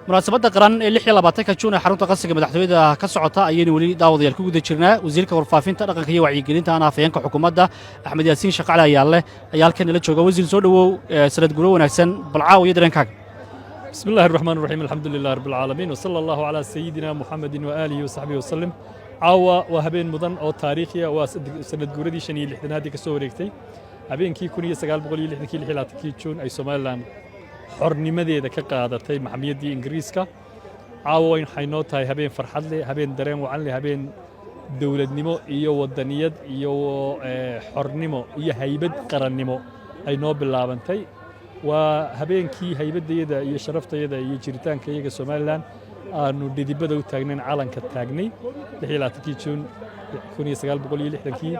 Munaasabadda qaran ee 26-ka Juun ee xarunta Qasriga Madaxtooyada ka socota ayaynu weli, daawadayaal, ku guda jirnaa. Wasiirka Warfaafinta, Dhaqanka iyo Wacyigelinta, ana afhayeenka xukuumadda, Axmed Yaasiin Shaqacli Ayaale ayaa halkan nala jooga. Wasiir, soo dhowow, sanad guuro wanaagsan. Bal caawa iyo dareenkaaga. بسم الله الرحمن الرحيم، الحمد لله رب العالمين، وصلى الله على سيدنا محمد وآله وصحبه وسلم. Caawa waa habeen mudan oo taariikhiya. Waa sanad guuradii 65aadii ka soo wareegtay habeenkii 1960-kii, 26-kii Juun ay Somaliland xornimadeeda ka qaadatay maxamiyaddii Ingiriiska. Caawa waxay noo tahay habeen farxad leh, habeen dareen wacan leh, habeen dowladnimo iyo wadaniyad iyo xornimo iyo haybad qarannimo ay noo bilaabantay. Waa habeenkii haybaddayada iyo sharaftayada iyo jiritaanka iyaga Somaliland aanu dhidibada u taagnayn, calanka taagnay, 26-kii Juun 1960-kii.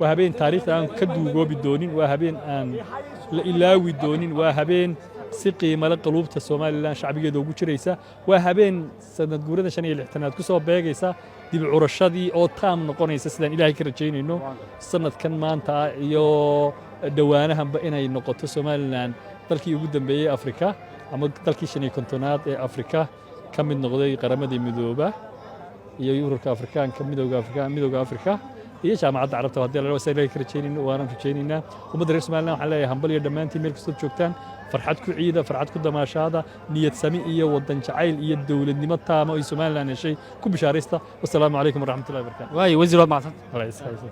Waa habeen taariikhda aan ka duugoobi doonin, waa habeen aan la ilaawi doonin, waa habeen si qiimale qaluubta Somaliland shacbigeeda ugu jiraysa. Waa habeen sanad guurada 65aad ku soo beegaysa dib curashadii oo taam noqonaysa, sidaan Ilaahay ka rajaynayno sanadkan maanta ah iyo dhowaanahanba inay noqoto Somaliland dalkii ugu dambeeyey Afrika ama dalkii 55aad ee Afrika ka mid noqday Qaramadii Midooba iyo Ururka Afrikaanka, Midowga Afrika, Midowga Afrika iyo Jaamacadda Carabta, haddii la saa Ilaahay ka rajaynayno, waanan rajaynaynaa. Ummadda reer Somaliland waxaan leeyahay hambal iyo dhammaantiin meel kastood joogtaan, farxad ku ciida, farxad ku damaashaada, niyad sami iyo wadan jacayl iyo dowladnimo taama ay Somaliland heshay ku bishaaraysta. Wasalaamu calaykum waraxmatullahi wabarakatu. Waayo wasiir, waad mahadsan. Allah isxayso.